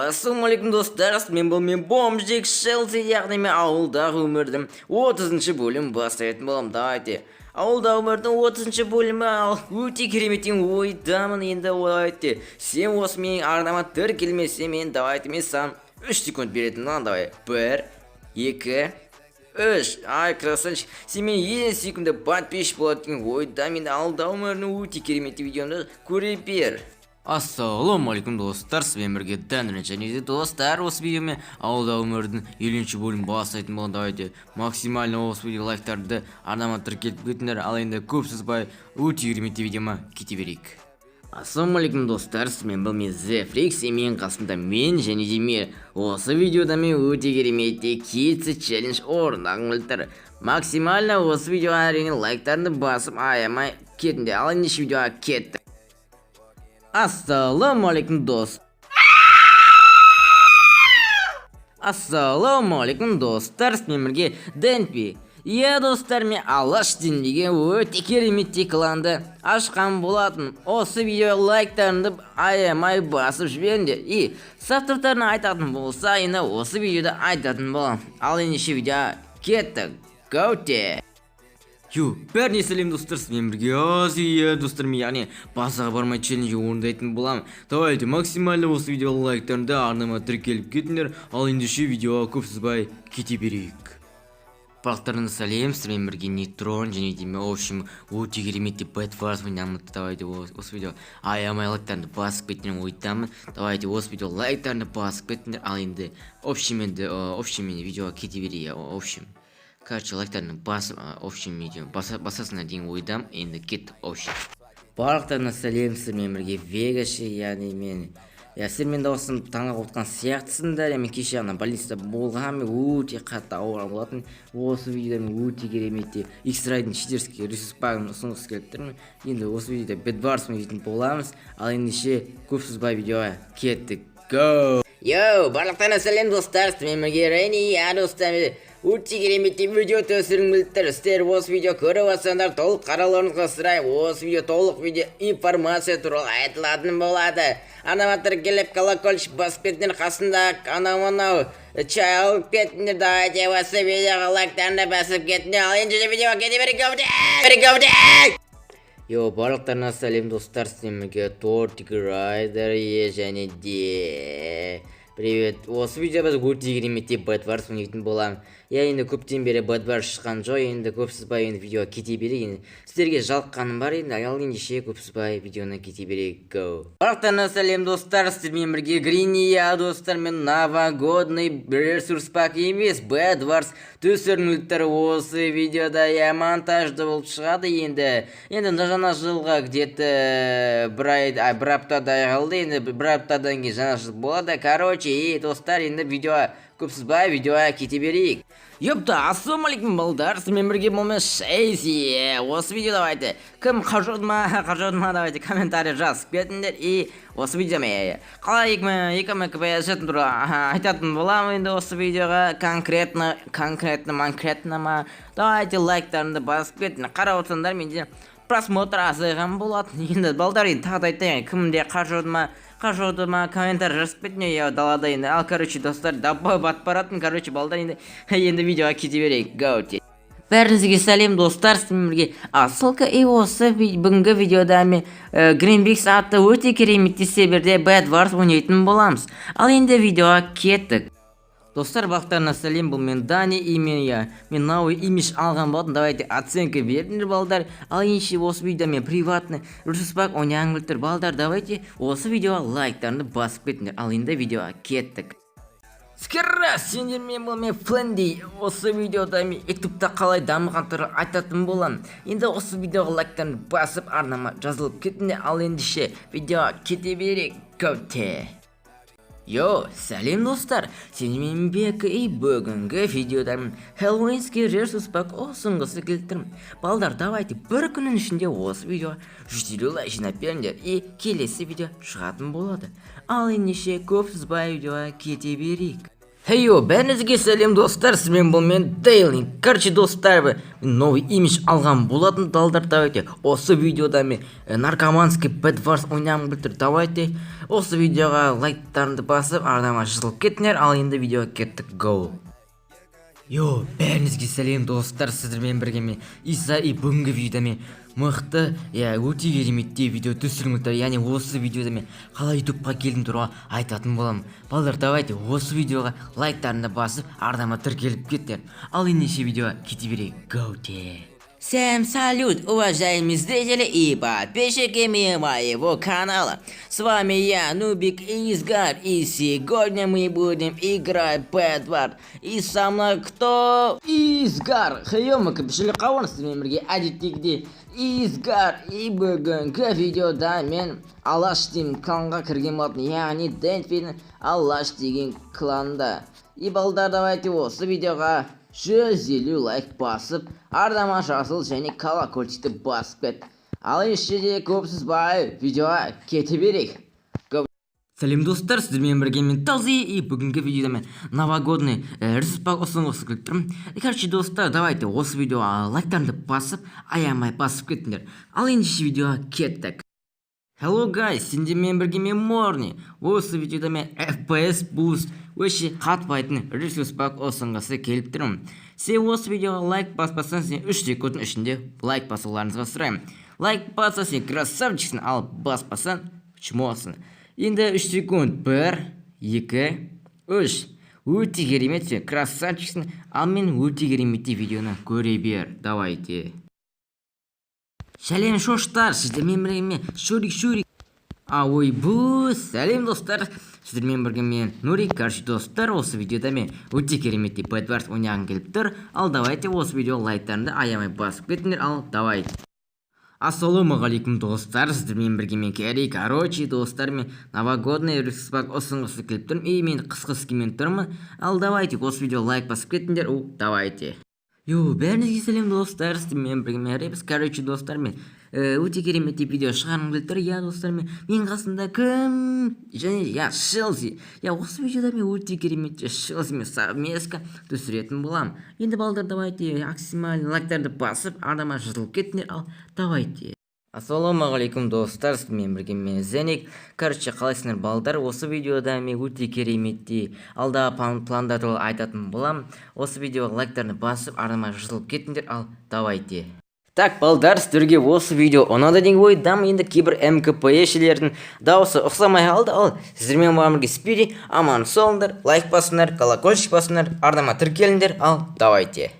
Ассалаумағалейкум, достар! Мен бұл мен Бомжик Шелси, яғни мен ауылдағы өмірдің 30 бөлімін бастайтын боламын. Давайте, ауылдағы өмірдің 30 бөлімі, ал өте керемет деген ойдамын. Енді давайте, сен осы менің арнама тіркелмесең, мен, давайте, мен саған 3 секунд беретін боламын. Давай, бір, екі, үш! Ай, красавчик! Сен менің ең сүйкімді подписчик болады деген ойдамын. Енді ауылдағы өмірдің өте керемет видеомды көре бер. Ассалаумағалейкум, достар! Сізбен бірге Дәнрен. Және де, достар, осы видеомен ауылдағы өмірдің 50-бөлімін бастайтын боламын. Давайте, максимально осы видео лайктарды, арнама тіркеліп кетіңдер. Ал енді көп созбай, өте керемет видеома кете берейік. Ассалаумағалейкум, достар! Сізбен бұл мен Зефрикс, и менің қасымда мен және де мен осы видеода мен өте керемет Kids челлендж орындағым келіп тұр. Максимально осы видеоға, әрине, лайктарыңды басып, аямай кетіңдер. Ал ендеше видеоға кеттік. Ассалаумағалейкум, дос! Ассалаумағалейкум, достар! Сізбен бірге Дэнпи. Иә, достар, мен Алаш деген өте керемет кланды ашқан болатын. Осы видео лайктарыңды аямай басып жіберіңдер. И составтарын айтатын болса, енді осы видеода айтатын боламын. Ал ендеше видео кеттік. Готе! Йо, бәріне сәлем, достар, сізбен бірге Азия, достар, мен, яғни базаға бармай челлендж орындайтын боламын. Давайте, максимально осы видеоға лайктарыңды, арнама тіркеліп кетіңдер. Ал ендеше видеоға көп созбай кете берейік. Барлықтарыңа сәлем, сіздермен бірге Нейтрон және де мен, в общем, өте керемет деп Bed Wars ойнамын. Давайте, осы видео аямай лайктарыңды басып кетіңдер ойдамын. Давайте, осы видео лайктарыңды басып кетіңдер. Ал енді, в общем, енді, в общем, енді видеоға кете берейік, в общем. Короче, лайктарыңды басып, в общем, видео басасыңдар деген ойдамын. Енді кеттік, в общем. Барлықтарына сәлем, сіздермен бірге Вегаши, яғни мен. Иә, сіздер менің дауысымды таңғалып отқан сияқтысыңдар. Иә, мен кеше ана больницада болғанмын, өте қатты ауырған болатын. Осы видеода мен өте керемет X-Rayдың читерский ресурс пагын ұсынғысы келіп тұрмын. Енді осы видеода Bedwars ойнайтын боламыз. Ал ендеше көп созбай видеоға кеттік. Go! Йоу, барлықтарына сәлем, достар! Сіздермен бірге Рейни. Иә, достар, өте керемет видео түсіргім келіп тұр. Сіздер осы видео көріп жатсаңдар, толық қарауларыңызға сұраймын. Осы видео толық видео информация туралы айтылатын болады. Арнама тіркеліп, колокольчик басып кетіңдер, қасында анау мынау чай алып кетіңдер. Давайте, осы видеоға лайктарыңды басып кетіңдер. Ал енді видеоға кете берейік. Йо, барлықтарына сәлем, достар, сіздермен бірге Тортик Райдер және де привет. Осы видеода біз өте керемет Bed Wars ойнайтын боламын. Иә, енді көптен бері Bed Wars шыққан жоқ. Енді көп созбай енді видеоға кете берейік. Енді сіздерге жалыққаным бар енді, ал ендеше көп созбай видеоны кете берейік. Go! Барлықтарына сәлем, достар, сіздермен бірге Грини. Иә, достар, мен новогодний ресурс пак емес, Bed Wars түсіріліп осы видеода, иә, монтажды болып шығады енді. Енді жаңа жылға где-то бір ай, бір аптадай қалды. Енді бір аптадан кейін жаңа жыл болады. Короче, ей, достар, енді видео көп созбай видеоға кете берейік. Ёпта, ассалаумағалейкум, балдар, сізбен бірге болмен Шейзи. Осы видео, давайте, кім қажады ма, қажады ма, давайте, комментарий жазып кетіңдер. И осы видео мен қалай 2 мың кп туралы айтатын боламын. Енді осы видеоға конкретно, конкретно, конкретно ма, давайте, лайктарыңды басып кетіңдер. Қарап отырсаңдар, менде просмотр азайған болатын. Енді, балдар, енді тағы да айтайын, кімде қар жауды ма, қар жауды ма, комментарий жазып кетіңдер. Иә, далада енді. Ал, короче, достар, давай батып баратын. Короче, балдар, енді видеоға кете берейік. Go! Бәріңізге сәлем, достар, сізбен бірге Асылка. И осы бүгінгі видеода мен Greenbix атты өте керемет серверде Bed Wars ойнайтын боламыз. Ал енді видеоға кеттік. Достар, бақтарына сәлем, бұл мен Дани, и мен, иә, мен новый имидж алған болатын. Давайте, оценка беріңдер, балдар. Ал ендеше осы видеода мен приватный ресурс пак ойнағым келіп тұр. Балдар, давайте, осы видеоға лайктарыңды басып кетіңдер. Ал енді видеоға кеттік. Скирра, сендермен бұл мен Фленди. Осы видеода мен ютубта қалай дамыған туралы айтатын боламын. Енді осы видеоға лайктарыңды басып, арнама жазылып кетіңдер. Ал ендеше видеоға кете берейік. Готе! Йо, сәлем, достар! Сенімен Бека, и бүгінгі видеода мен Хэллоуинский ресурс пак ұсынғысы келіп тұрмын. Балдар, давайте, бір күннің ішінде осы видеоға 150 лайк жинап беріңдер, и келесі видео шығатын болады. Ал ендеше көп созбай видеоға кете берейік. Хейо, бәріңізге сәлем, достар, сізбен бұл мен, Дейлин. Короче, достар, мен новый имидж алған болатын, балдар, давайте. Осы видеода мен наркоманский Bedwars ойнағым келіп тұр. Давайте осы видеоға лайктарыңды басып, арнама жазылып кетіңдер. Ал енді видеоға кеттік, go. Йо, бәріңізге сәлем, достар, сіздермен бірге мен, Иса, и бүгінгі видеода мен мықты, иә, өте кереметтей видео түсіргім келіп тұр. Яғни осы видеода мен қалай ютубқа келдім туралы айтатын боламын. Балалар, давайте осы видеоға лайктарыңды басып, арнама тіркеліп кетіңдер. Ал ендеше видеоға кете берейік. Go те. Всем салют, уважаемые зрители и подписчики моего канала. С вами я, Нубик Изгар, и сегодня мы будем играть Bedwars. И со мной кто? Изгар! Хейома, кіпішілі қауын, сізбен бірге әдеттегідей Изгар. И бүгінгі видеода мен Алаш деген кланға кірген болатын, яғни Дэнфидің Алаш деген кланда. И балдар, давайте осы видеоға 150 лайк басып, арнама жазыл және колокольчикті басып кет. Ал ендеше де көп созбай видеоға кете берейік. Go. Сәлем, достар, сіздермен бірге мен, Талзи, и бүгінгі видеода мен новогодний ресурс ұсынғысы келіп тұрмын. И, короче, достар, давайте осы видеоға лайктарыңды басып, аямай басып кетіңдер. Ал ендеше видеоға кеттік. Hello guys, сендермен бірге мен, Морни. Осы видеода мен FPS boost өше қатпайтын ресурс пак ұсынғысы келіп тұрмын. Сен осы видеоға лайк баспасаң, сен 3 секундтың ішінде лайк басуларыңызға сұраймын. Лайк басса, сен красавчиксің, ал баспасаң, чмосың. Енді 3 секунд. 1, 2, 3. Өте керемет, сен красавчиксің, ал мен өте кереметтей видеоны көре бер. Давайте. Сәлем, шоштар, сіздермен бірге мен, Шурик Шурик. А, ойбу, сәлем, достар. Сіздермен бірге мен, Нурик. Короче, достар, осы видеода мен өте кереметтей Bedwars ойнағым келіп тұр. Ал давайте осы видео лайктарыңды аямай басып кетіңдер. Ал давайте. Ассалаумағалейкум, достар, сіздермен бірге мен, Керри. Короче, достар, мен новогодний рюкзак ұсынғысы келіп тұрмын, и мен қысқы скинмен тұрмын. Ал давайте осы видео лайк басып кетіңдер. У, давайте. Йо, бәріңізге сәлем, достар, сіздермен бірге мен, Репс. Короче, достар, мен өте кереметтей видео шығарғым келіп тұр. Иә, достар, мен менің қасымда кім? Және, иә, Шелзи. Иә, осы видеода мен өте кереметтей Шелзимен совместка түсіретін боламын. Енді, балдар, давайте максимально лайктарды басып, арнама жазылып кетіңдер. Ал давайте. Ассалаумағалейкум, достар, сіздермен бірге мен, Зеник. Короче, қалайсыңдар, балдар? Осы видеода мен өте кереметтей алдағы пландар туралы айтатын боламын. Осы видеоға лайктарны басып, арнама жазылып кетіңдер. Ал давайте. Так, балдар, сіздерге осы видео ұнады деген ойдамын. Енді кейбір МКПшілердің дауысы ұқсамай қалды. Ал сіздермен бірге Спири, аман болыңдар, лайк басыңдар, колокольчик басыңдар, арнама тіркеліңдер. Ал давайте.